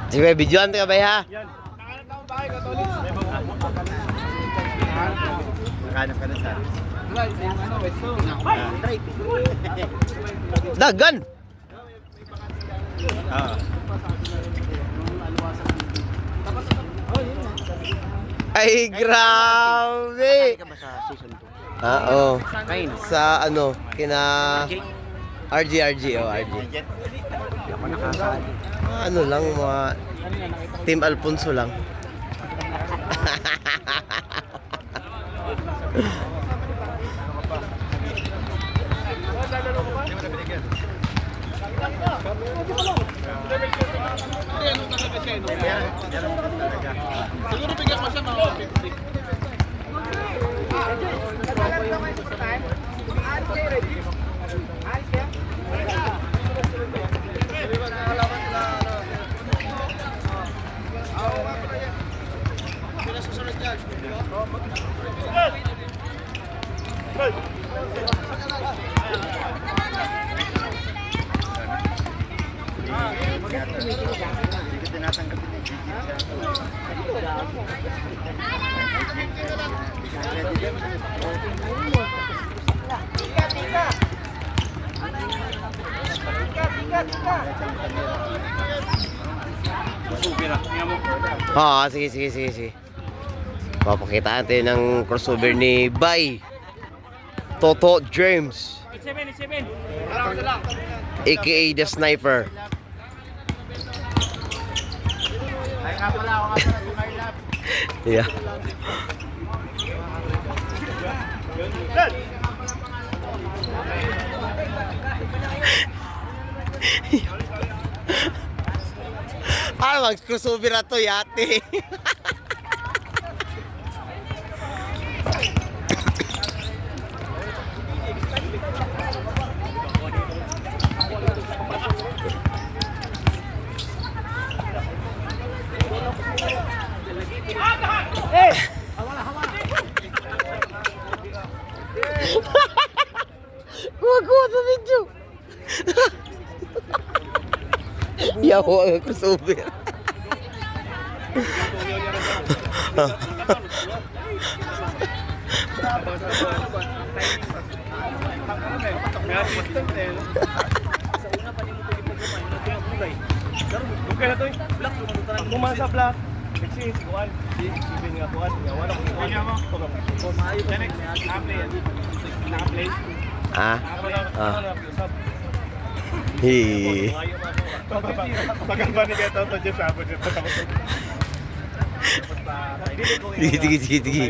Sige, videoan ka ba ha? Nakahanap ka na sa. Dagan! Oo. Ay, grabe! Ka ba sa season 2? Ah, oo. Kain. Sa ano, kina RG, RG, oh, RG. Jet. Hindi ako nakasali. Mga ano lang, mga Team Alfonso lang. Meron, meron talaga. Siguro bigyan ko siya mga 50. Hindi ko tinatanggap yung nag-gym siya. Ah, sige, sige, sige, sige. Papakita natin ang crossover ni Bay. Toto James. AKA The Sniper. Ay nga pala, ako nga pala si Marlab. Yeah. Ah, mag-crossover na to, yate. Kuha-kuha sa video. Yawa ang crossover. Okay na to eh. Black. Kumain sa black. Sexy, kuan. Si Ibin nga kuan. Nga wala ko kuan. Ah? Ah. Hey. Pagkaba ni kaya Toto Jeff, sabon niya. Sige, sige, sige, sige.